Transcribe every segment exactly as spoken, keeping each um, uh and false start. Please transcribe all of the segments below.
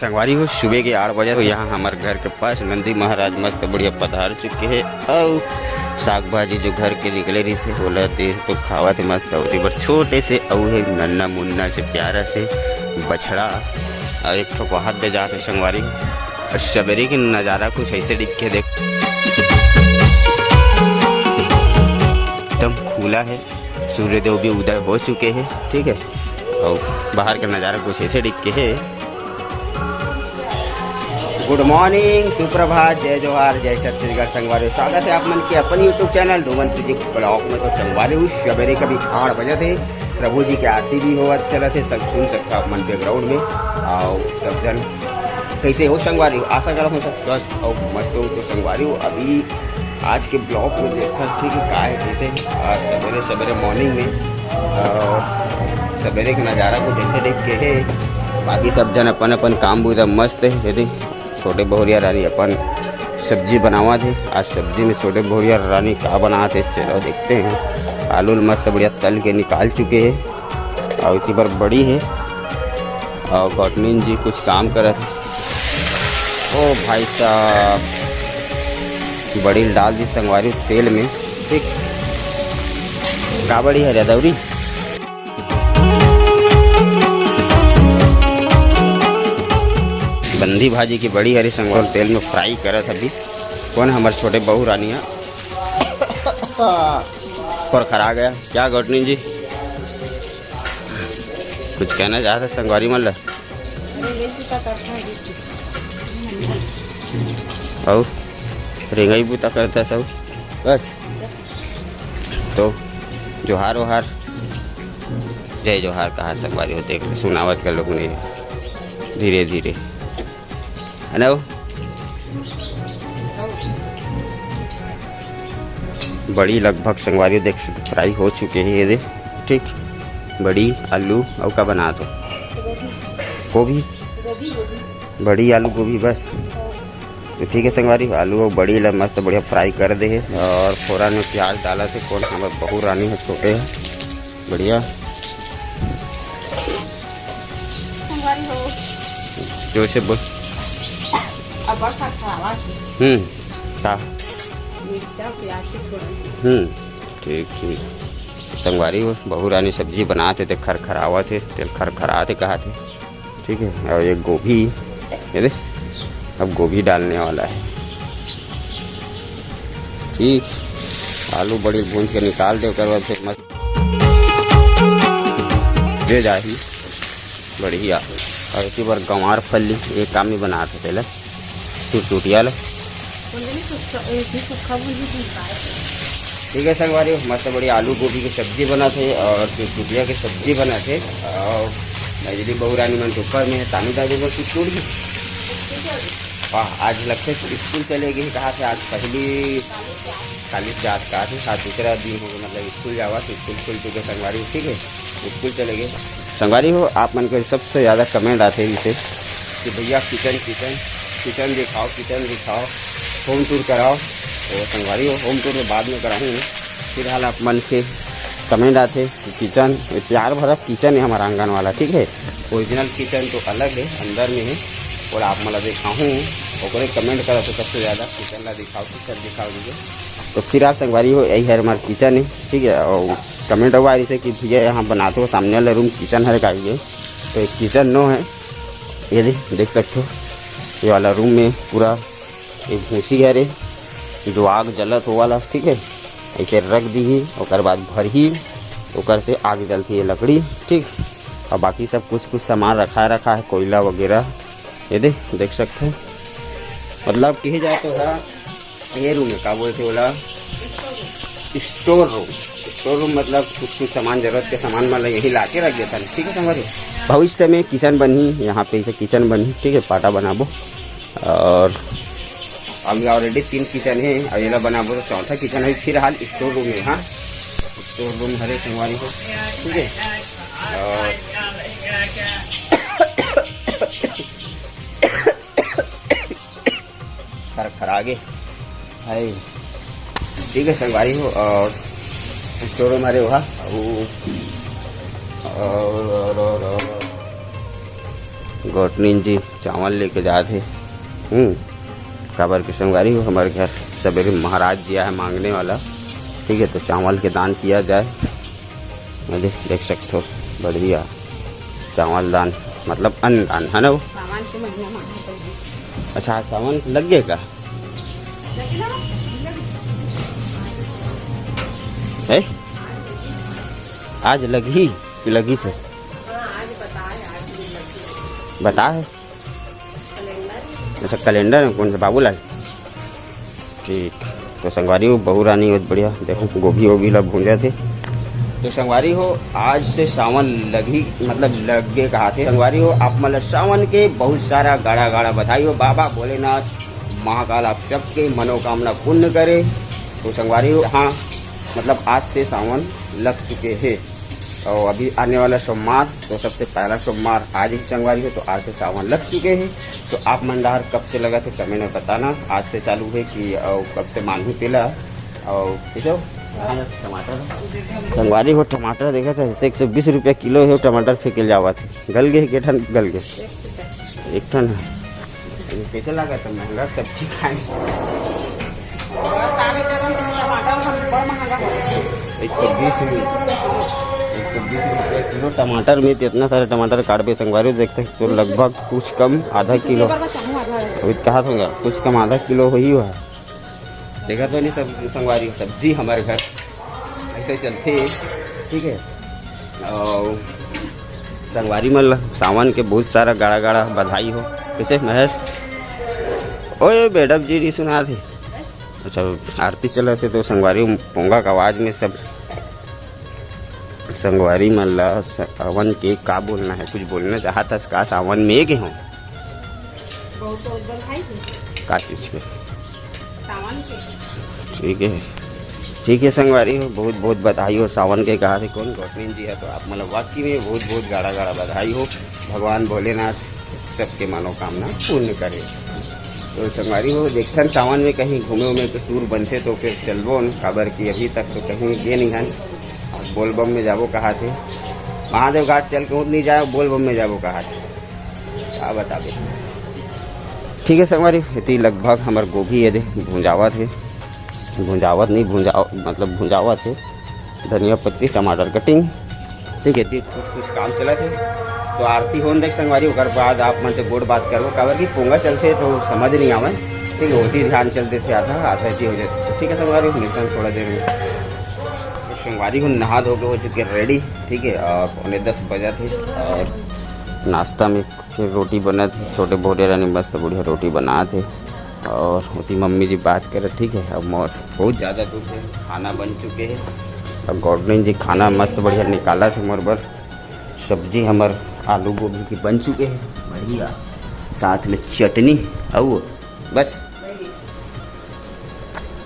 संगवारी हो, सुबह के आठ बजे तो यहाँ हमर घर के पास नंदी महाराज मस्त बढ़िया पधार चुके हे। अउ साग भाजी जो घर के निकले रहिस हे, ओला दे तो खावत हे मस्त। अउ एती बर छोटे से अउ हे नन्ना मुन्ना से प्यारा से बछड़ा, अउ एक ठो बाहर दे जात हे संगवारी। अउ सबेरे के नजारा कुछ ऐसे दिख के देख, एकदम खुला हे। सूर्यदेव भी उदय हो चुके हे, ठीक हे। अउ बाहर के नजारा कुछ ऐसे दिख के हे। गुड मॉर्निंग, सुप्रभात, जय जोहार, जय छत्तीसगढ़ संगवारी। स्वागत हे आप मन के अपन YouTube चैनल डोमन सुजी ब्लॉग में। तो संगवारी हो, सबेरे के अभी आठ बजत हे, प्रभु जी के आरती भी होवत चलत हे, सब सुन सकता आप मन बैकग्राउंड में। अउ सब जन कैसे हो संगवारी हो? आशा करत हों सब स्वस्थ अउ मस्त हो। तो संगवारी हो, अभी आज के ब्लॉग में देखत हे कि का हे, कैसे हे। आज सबेरे सबेरे मॉर्निंग में, अ, सबेरे के नजारा कुछ ऐसे दिख के हे। बाकी सब जन अपन अपन काम बुता मस्त हे। ये देख, छोटे बहुरिया रानी अपन सब्जी बनावत हे। आज सब्जी में छोटे बहुरिया रानी का बनात हे, चलो देखते हैं। आलू ल मस्त बढ़िया तल के निकाल चुके हे। अउ एती बर बड़ी हे। अउ गौटनीन जी कुछ काम करत हे। ओ भाई साहब, बड़ी ल डाल दिस संगवारी तेल में। ठीक, का बड़ी हे रे दौरी? बंदी भाजी के बड़ी हरे संगवारी तेल में फ्राई करत हे अभी। कोन हमर छोटे बहू रानी हे? खोरखरा गया क्या गौटनीन जी? कुछ कहना चाहत हे संगवारी मन ला? अउ रेंगई बुता करत हे सब बस। तो जोहार ओहार, जय जोहार कहा संगवारी हो, देख सुनावत कर लोग ने धीरे धीरे, है ना? बड़ी लगभग संगवारी देख फ्राई हो चुके हे ये दे, ठीक। बड़ी, आलू अउ का बनात हो? गोभी। बड़ी, आलू, गोभी बस। तो ठीक हे संगवारी, आलू अउ बड़ी ला मस्त बढ़िया फ्राई कर दे हे अउ फोरन में प्याज डालत हे। कोन हमर बहू रानी हे, छोटे हे, बढ़िया। संगवारी हो। जोर से बोल। अब्बड़ सा खराबा से। हम्म, का? मिर्चा, प्याज के फोरन। हम्म, ठीक, ठीक। संगवारी हो, बहू रानी सब्जी बनात हे, ते खरखरावत हे, तेल खरखरात हे, कहत हे। ठीक है, और ये गोभी, ये दे, अब गोभी डालने वाला है। ठीक, आलू बड़ी भूंज के निकाल दे, ओकर बाद फिर मत दे जाही, बढ़िया। और इसी बार गंवार फली, ये काम ही बनात हे पहले। चुटचुटिया ले। ठीक है संगवारी, मस्त बढ़िया आलू गोभी के सब्जी बनत हे और चुटचुटिया के सब्जी बनत हे। और मैजली बहू रानी मन तो ऊपर में हे, तानी दादी मन चुटचुट गई। वाह, आज लगथे स्कूल चले गई, कहा थे आज पहली चालीस जात का थे, आज दूसरा दिन हो गया, मतलब स्कूल जावा तो स्कूल खुल चुके संगवारी, ठीक है, स्कूल चले गए। संगवारी हो, आप मन के सबसे ज़्यादा कमेंट आथे इसे कि भैया किचन, किचन, किचन दिखाओ, किचन दिखाओ, होम टूर कराओ। तो संगवारी हो, होम टूर में बाद में कराहूँ। फिलहाल आप मन के कमेंट आथे कि किचन, ये प्यार भरा किचन है हमारा आंगन वाला, ठीक है। ओरिजिनल किचन तो अलग है, अंदर में है, और आप मन ला दिखाहूँ, ओकरे कमेंट करत हो सबसे ज़्यादा, किचन ला दिखाओ, किचन दिखाओ दीजिए। तो फिलहाल संगवारी हो, यही है हमारा किचन है, ठीक है। और कमेंट हुआ इसे कि भैया यहाँ बनाते हो, सामने वाला रूम किचन है का ये, तो एक किचन नो है, ये देख, देख सकते हो, ये वाला रूम में पूरा एक भूसी घर है, जो आग जलत हो वाला, ठीक है, ऐसे रख दी ही, ओकर बाद भर ही, ओकर से आग जलती है लकड़ी, ठीक। और बाकी सब कुछ कुछ सामान रखा रखा है, कोयला वगैरह, ये दे, देख सकते हो। मतलब कहे जाए तो है ये रूम में का बोलते बोला, स्टोर रूम। स्टोर रूम मतलब कुछ कुछ सामान, जरूरत के सामान मतलब यही ला के रख देता है, ठीक है संगवारी। भविष्य में किचन बनही, यहाँ पे इसे किचन बनही, ठीक है, पाटा बनाबो। और अभी ऑलरेडी तीन किचन है, और ये बनाबो तो चौथा किचन है। फिलहाल स्टोर रूम है, हाँ, स्टोर रूम हरे संगवारी हो, ठीक है। और खर खर आगे है, ठीक है संगवारी हो। और स्टोर रूम हरे वहाँ, और, और, और, और, और गौटनीन जी चावल लेके जात हे। हम्म, काबर के संगवारी हो, हमर घर सबेरे महाराज जी आए हे मांगने वाला। ठीक है, तो चावल के दान किया जाए। ये देख, देख सकते हो, बढ़िया चावल दान, मतलब अन्न दान, है ना वो? सावन के महीना में आता है। अच्छा, आज सावन लग गए का? है? आज लगी कि लगी से? हाँ, आज बता है, आज भी लगी। बता है? कैलेंडर। अच्छा, कैलेंडर में कौन सा? बाबूलाल। ठीक, तो संगवारी हो, बहू रानी बहुत बढ़िया। देखो, गोभी वोभी ला भूंजत हे। तो संगवारी हो, आज से सावन लगी, मतलब लग गे कहा थे। संगवारी हो, आप मन ला सावन के बहुत सारा गाड़ा गाड़ा बधाई हो। बाबा भोलेनाथ महाकाल आप सबके मनोकामना पूर्ण करे। तो संगवारी हो, हाँ, मतलब आज से सावन लग चुके हे। और अभी आने वाला सोमवार, तो सबसे पहला सोमवार आज ही संगवारी हो, तो आज से सावन लग चुके हे। तो आप मन डहर कब से लगत हे, कमेंट में बताना। आज से चालू हे कि, और कब से मानहू तेला। और ये जो टमाटर, संगवारी हो, टमाटर देखत हे, एक सौ बीस रुपया किलो हे, टमाटर फेंके जावत हे। गल गे के ठन? गल गे। एक ठन हे। ये कैसे लगा था महंगा सब्जी खाए? एक सौ बीस रुपये, एक सौ बीस रुपये किलो टमाटर में तो इतना सारा टमाटर काटबे संगवारी, देखते तो लगभग कुछ कम आधा किलो। अभी कहा था कुछ कम आधा किलो ही हुआ। देखा तो नहीं सब संगवारी, सब्जी हमारे घर ऐसे चलते, ठीक है। और संगवारी मन ला सावन के बहुत सारा गाड़ा गाड़ा बधाई हो। कैसे महेश? ओए मैडम जी नहीं सुना थे। अच्छा, आरती चलत हे तो संगवारी पोंगा का आवाज में सब संगवारी मन ला सावन के का बोलना है, कुछ बोलना चाहत हस का सावन में के हो? बहुत बहुत बधाई हो। का चीज के? सावन के। ठीक है, ठीक है संगवारी हो, बहुत बहुत बधाई हो सावन के। कहा थे कौन गौतमी जी है, तो आप मतलब वाकई में बहुत बहुत गाड़ा गाड़ा बधाई हो। भगवान भोलेनाथ सबके मनोकामना पूर्ण करे। तो संगवारी हो, देखथन सावन में कहीं घूमे उमे के टूर बनथे तो फिर चलबो न, काबर कि अभी तक तो कहीं गे नहीं हन। बोलबम में जाबो कहा थे, महादेव घाट चल के नहीं जाए, बोलबम में जाबो कहा थे। का बताबे। ठीक है संगवारी, इति लगभग हमर गोभी ये दे भुंजावत हे, भुंजावत नहीं भुंजाव मतलब भुंजावत हे। धनिया पत्ती, टमाटर कटिंग, ठीक है, इति कुछ कुछ काम चलत हे। तो आरती होन देख संगवारी, ओकर बाद आप मन से गोठ बात करबो, काबर कि पोंगा चलथे तो समझ नहीं आवे, ठीक है, ओती ध्यान चल देथे, आधा आधा जी हो जाथे। तो ठीक है संगवारी, मिलथन थोड़ा देर में। तो संगवारी हो नहा धो के हो चुके रेडी, ठीक है, और पौने दस बजत हे और नाश्ता में फिर रोटी बनत हे, छोटे भोरे रानी मस्त बढ़िया रोटी बनात हे। और ओती मम्मी जी बात करत, ठीक है। अब मोर बहुत ज़्यादा धूप है, खाना बन चुके हैं। अब गौडलिन जी खाना मस्त बढ़िया निकालत हे मोर बर। सब्जी हमर आलू गोभी की बन चुके हैं बढ़िया, साथ में चटनी, अउ बस।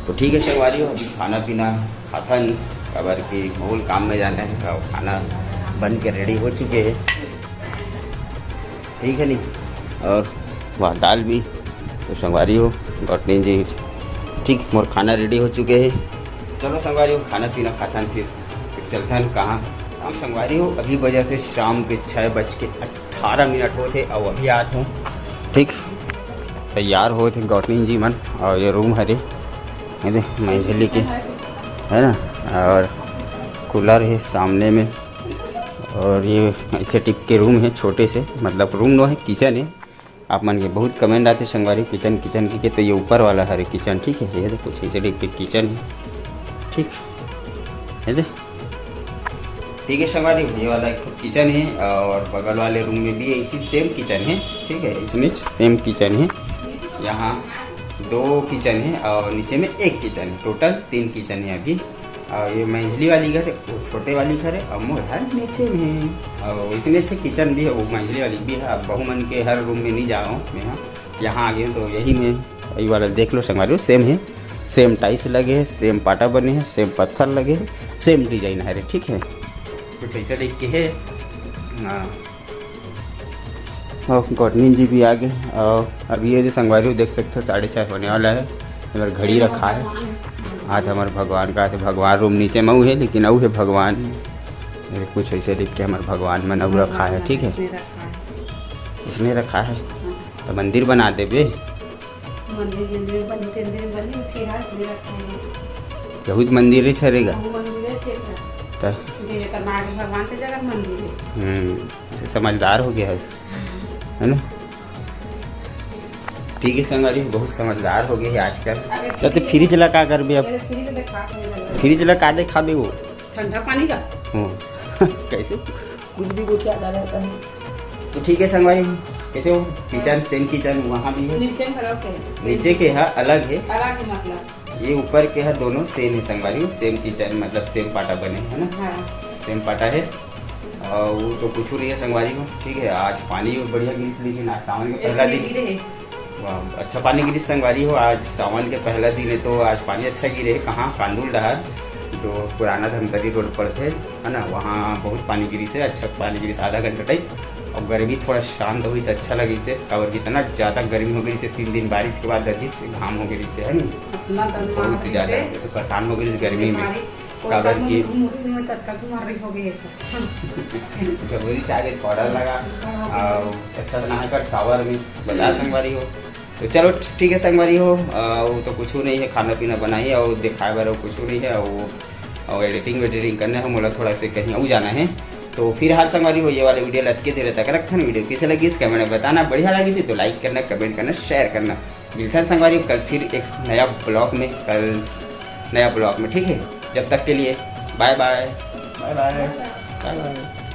तो ठीक है संगवारी हो, अभी खाना पीना खाथन, काबर कि मोल काम में जाना है। और खाना बन के रेडी हो चुके हैं, ठीक है नहीं? और वह दाल भी। तो संगवारी हो, गौटनी जी, ठीक, मोर खाना रेडी हो चुके हैं। चलो संगवारी हो, खाना पीना खाथन, फिर फिर चलथन कहाँ। हम संगवारी हो, अभी बजत हे शाम के छः बज के अट्ठारह मिनट होत हे, और अभी आत हूँ, ठीक, तैयार होत हे गौटनी जी मन। और ये रूम हरे, ये दे, मंझली के, है ना, और कूलर है सामने में, और ये ऐसे टिप के रूम है छोटे से, मतलब रूम नो है, किचन है। आप मन के बहुत कमेंट आते संगवारी, किचन किचन के, के तो ये ऊपर वाला हरे किचन, ठीक है, ये दे कुछ ऐसे टिप के किचन है, ठीक है दे, ठीक है संगवारी, ये वाला एक ठो किचन है और बगल वाले रूम में भी ऐसी सेम किचन है, ठीक है, इसमें सेम किचन है। यहाँ दो किचन है और नीचे में एक किचन है, टोटल तीन किचन है अभी। और ये मंझली वाली घर है, वो छोटे वाली घर है और मोर घर नीचे में है। और इसमें अच्छे किचन भी है, वो मंझली वाली भी है। अब बहू मन के हर रूम में नहीं जाओ मैं, हाँ, यहाँ आ गए तो यही में, यही वाला देख लो संगवारी, सेम है, सेम टाइल्स लगे है, सेम पाटा बने है, सेम पत्थर लगे है, सेम डिजाइन है रे, ठीक है, कुछ ऐसा देख के है। हाँ, और गौटनी जी भी आ गए। और अभी ये जो संगवारी हो देख सकते हो, साढ़े चार होने वाला है। हमारे घड़ी रखा है, आज हमारे भगवान का है, भगवान रूम नीचे में अउ है, लेकिन अउ है भगवान, ये कुछ ऐसे लिख के हमारे भगवान मन अउ रखा है, ठीक है। इसने रखा है। तो मंदिर बना देबे। मंदिर, मंदिर बनी, तेन दिन बनी, फिर आज ले रखा है। यहू तो मंदिर ही छरेगा। वो मंदिर है, चेक रहा। तो जे करनाटक भगवान के जगह मंदिर है। हम्म, समझदार हो गया है, है ना? ठीक है संगवारी, बहुत समझदार हो गए है आजकल। अरे तो, तो फ्रिज ला का करबे अब? अरे फ्रिज ला का करबे? फ्रिज ला का देखाबे वो? ठंडा पानी का। हाँ। कैसे? कुछ भी गोठियाता रहता है। तो ठीक है संगवारी, कैसे हो? किचन, सेम किचन वहाँ भी है। नीचे में रखे हैं। नीचे के है, अलग है। अलग है मतलब। ये ऊपर के है, दोनों सेम है संगवारी, सेम किचन, मतलब सेम पाटा बने है ना। हाँ। सेम पाटा है। और वो तो कुछ नहीं है संगवारी हो, ठीक है। आज पानी बढ़िया गिरिस, लेकिन आज सावन के पहला दिन। वाह, अच्छा पानी गिरिस संगवारी हो। आज सावन के पहला दिन है, तो आज पानी अच्छा गिरे है। कहाँ? कांदुल डहार, जो पुराना धमतरी रोड पड़थे, है ना, वहाँ बहुत पानी गिरिस है, अच्छा पानी गिरिस, आधा घंटा टाइप। और गर्मी थोड़ा शांत होइस, अच्छा लगिस है। काबर कि इतना ज़्यादा गर्मी हो गइस है, तीन दिन बारिश के बाद अजीब से घाम हो गइस है, है नी? इतना गर्मी बहुत ज़्यादा। तो परेशान हो गइस गर्मी में। काबर कि जरूरी से आगे पाउडर लगा। और अच्छा से नहा कर शावर में बता संगवारी हो। तो चलो ठीक है संगवारी हो, आ, वो तो कुछ नहीं है, खाना पीना बनाई और दिखाए बर कुछ नहीं है, वो और एडिटिंग वेडिटिंग करना है, मोला थोड़ा से कहीं और जाना है। तो फिलहाल संगवारी हो, ये वाले वीडियो लटके दे रहता करक थन। वीडियो कैसे लगिस कमेंट में बताना, बढ़िया लगिस तो लाइक करना, कमेंट करना, शेयर करना। मिलते हैं संगवारी कल फिर एक नया ब्लॉग में, कल नया ब्लॉग में, ठीक है। जब तक के लिए बाय बाय, बाय बाय, बाय बाय।